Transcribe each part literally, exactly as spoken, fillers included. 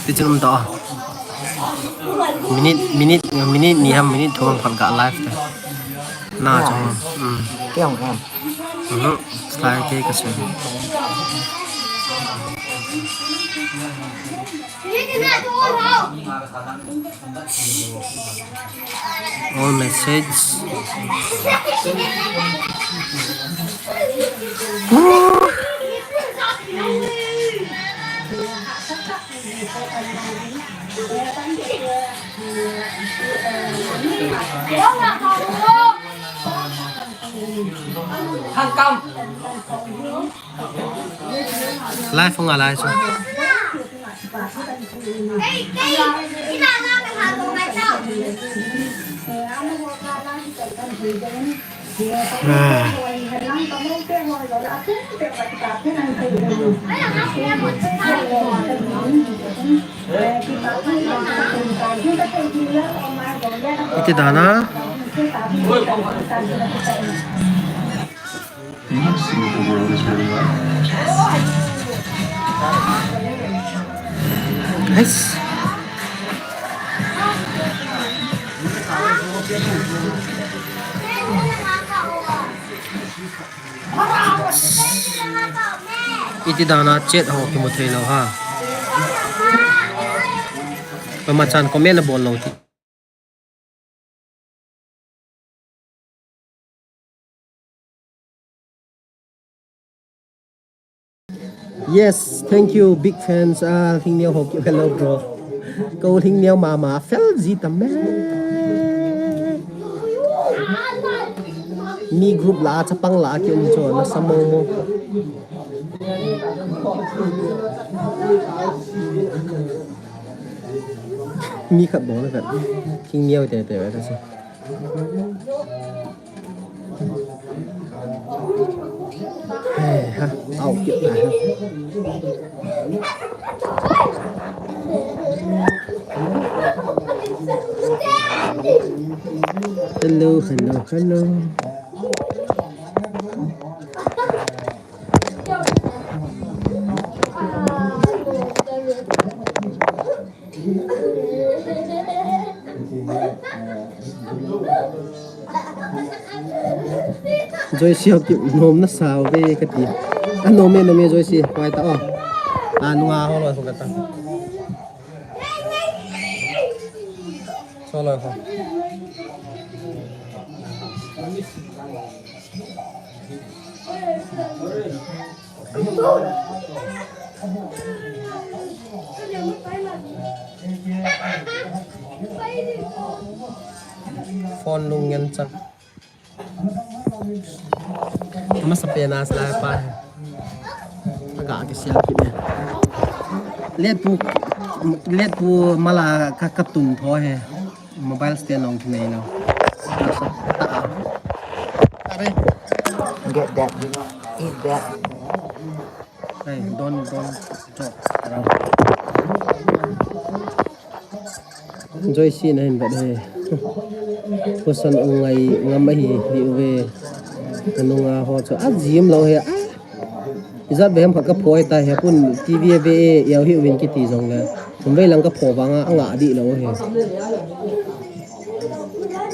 Ti chun um ta. Minute, minute, minute ni ham, minute thum ham phat ga live ta. Na chang. Hmm. Kya hung ham? Mhm. Slide ke ka sui. All message. Live hung a lai chu. Ah. Iti dan a. Ais. Iti dan a chat ho kimu thei lou ha. Pama chan comment a bol lou ti. Yes, thank you, big fans. Ah, Lhingneo ho ki, hello, bro. Ko Lhingneo mama, fel ji tam me. Mi group la, chapang la, ki um cho, na samo mo. Mi khat bol na khat. Lhingneo te te ta si. He ha, au kit na ha. Hello, hello, hello. Joyce, ho ki nom na sao ve kati. A nom e, nom e Joyce, vai ta o. A nunga ho loi ho kata. Cho loi ho. Phone lung ngen chang. Masa pen a sila pa. Aga ke sia ki ne. Let pu, let pu mala ka, ka tun tho he. Mobile stand on kinai lo. Masa ta. Are. Get that. Eat that. Hey, don't, don't drop around. Joyce na hin vet he. Husan u ngai ngam ahi, hi uve. Ka nunga ho chu a jim lo he. A. Ijat ve ham kha ka phoi ta he pun T V a ve e, yau hi uvin kiti jong le. Kum vei lang ka pho vanga, a nga di lo he.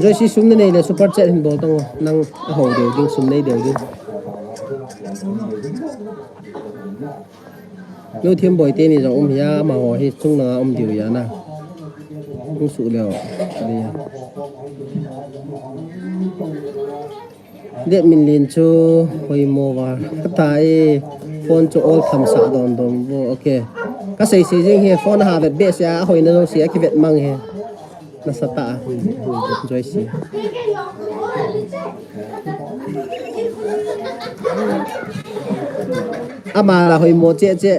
Joyce sum na nei le super chat hin bol tang o. Nang a ho deu ding, sum nei deu ding. Luthiam Boite ni jong um hia, amaho hi chungnanga um diu hia na. Hung suh leo. Kali hia. Let Minlen chu hoimo va. Ta e, phone chu ol tham sah don don vo. Okay. Ka sei sei jing hi phone ha vet be sia, a hoina jong sia kivet mang hi. Nasa ta a. Joyce. Ama la hoimo che che.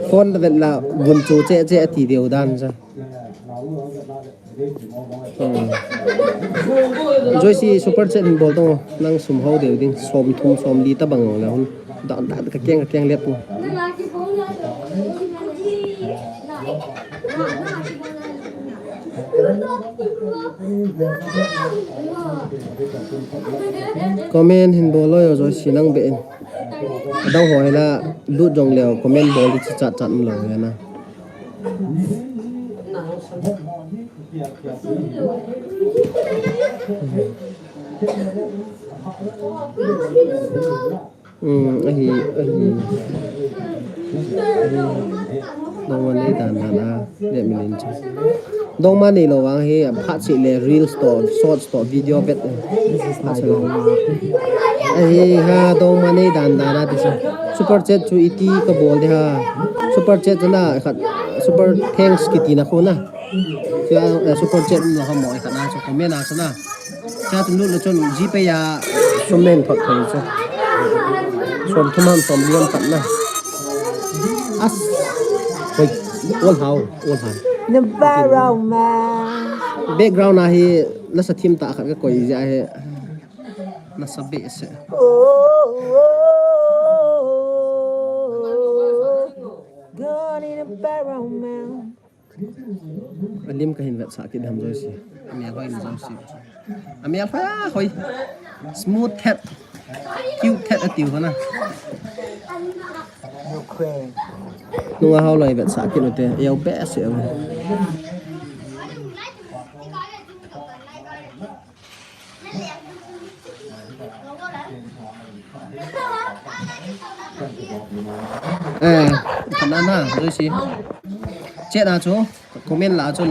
Phone la vet la gun chu che che ati deu dan cha. Hmm. Joyce super chat bol to, nang sum ho deu ding, som thum som li ta bang la hun. Da da ka keng ka keng le pu. Comment hin bol loi o, Joyce nang be in. Adang ho hina lut jong leo comment bol di chi chat chat um lo hina. Hmm, ahi, ahi. Dongma nei dan dan a, le mi len chu. Dongma nei lo vang hi, phat si le reels to, shorts to, video vet. This is my dongma. Ahi ha, dongma nei dan dan a, this is. Super chat chu iti ka bol de ha. Super chat chu na, khat, super thanks kiti na khu na. Chu, eh, super chat na ha mo, khat na, chu comment na chu na. Cha tu lut le chun GPay a sum nen thot thei chu. Som thum ham som li ham khat na. As. Hoi. Ol hao, ol hao. Na ba rao ma. Background a hi nasa thim ta khat ka koi ja he. Nasa be se. Oh, oh, oh, oh. Gone in a barrel man. Alim ka hin vetsah kit ham Joyce. Amel hoi na Joyce. Amel hoi a hoi. Smooth thet. Cute thet atiu hona. Ukraine. Nunga hao lai vetsah kit ute. Yau be se. Eh, kana na, Joyce. Chat a chu, comment la chun,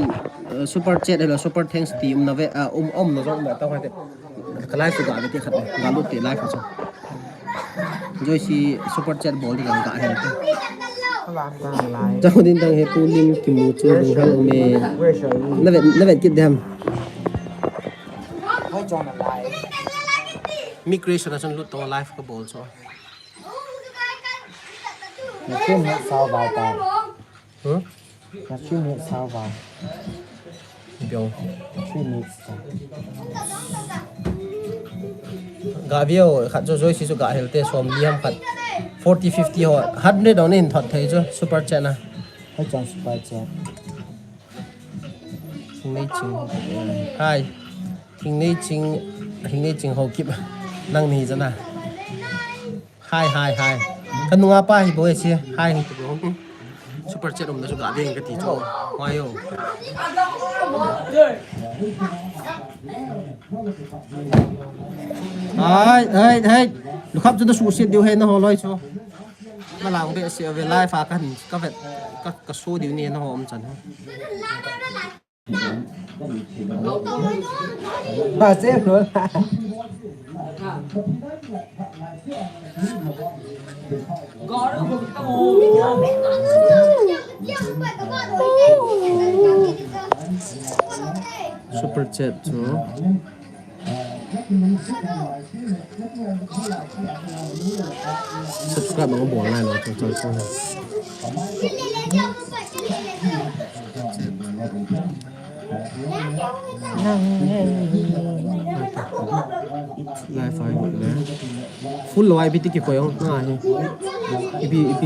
eh, super chat hilo, super thanks ti um na ve, ah, um, um na jong na ta hoi te. Ka live chu ga ve te khat, ga lut te live chu. Joyce super chat bol di ga ga he te. Alam ta lai. Chau din dang he pu lim kimu chu ding hal um e. Where shall we? Na vet, na vet kit dem. Hoi chong na lai. Mi creation a chun lut to live ka bol chu. Na three minutes sao vai ta. Hmm? Na three minutes sao vai. Biong. Three minutes ta. Ga view khat chu Joyce chu ga hel te som li ham khat. Forty, fifty ho. Hundred dong nin thot thei chu super chat na. Hoi chong super chat. Thingneiching. Hi. Thingneiching, Thingneiching Haokip. Nang ni jana. Hi, hi, hi. Ka nunga pa hi boi si. Hi, hi tu. Super chat um na chu ga ding ka ti chu. Why yo? Hi, hi, hi. Lukhap chu da su sit diu he na ho loi chu. Ma lang be si ave live a kan ka vet ka, ka su diu ni na ho um chan. Ba se lo. Super chat chu. Subscribe bang bol lai lo chang chang chang. Lai fai le. Full lo I P T ki ko yong na hi. I P, I P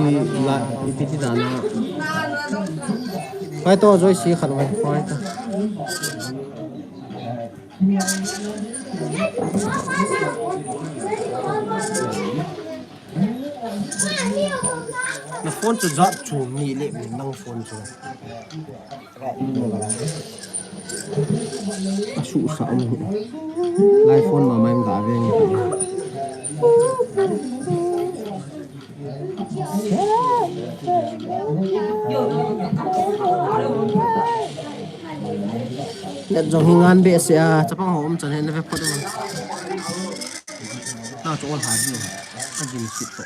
la, I P T da na. Fai to Joyce khan mai fai to. Na phone chu jat chu mi le mi nang phone chu. A su sa um. Lai phone ma mai ga ve ni. Let jong hi ngan be se a, chapang ho um chan he na ve phot. Na chu ol ha ji. A jin sit to.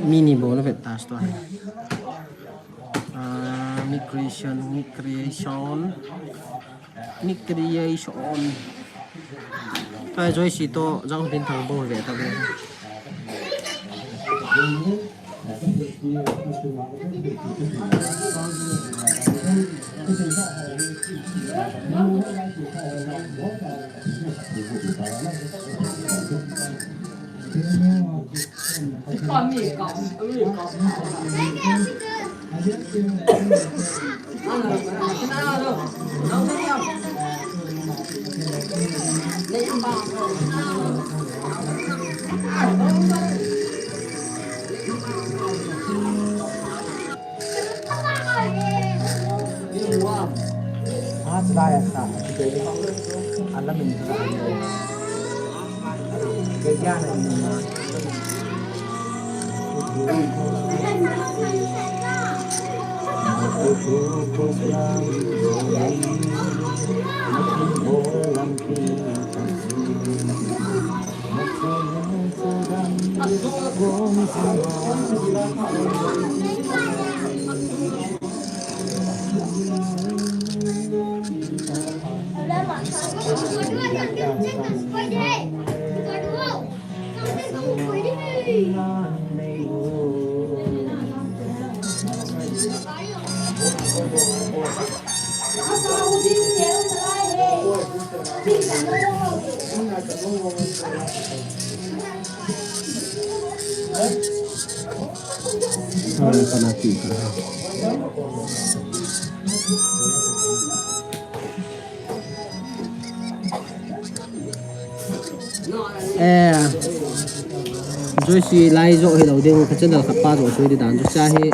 Mini bo na vet ta sto. Ah, mi creation, mi creation. Mi creation. Kai Joyce to jang din thang bo ve ta ve. Eh, Joyce lai jo hi lo ding, ka channel khat pa jo sui di dan, jo cha hi,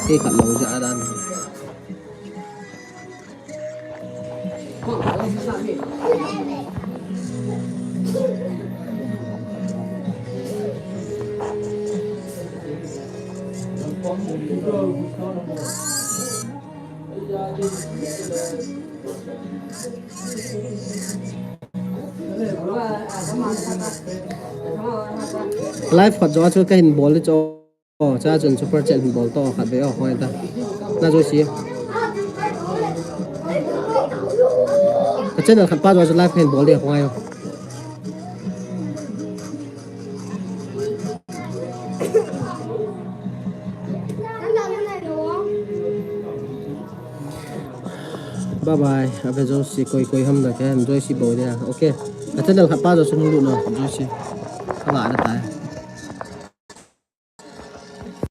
hi khat lo ja dan. Live khat jo chu ka hin bol di chu. Oh, cha chun super chat hin bol to khat ve o, hoi ta. Na jo si. Ka channel khat pa jo chu live ka hin bol di, hoi o. Bye bye. Abe jo si koi koi ham da ke, jo si bol dia. Okay. Ka channel khat pa jo chu hung lut no, jo si. Ka la da tai.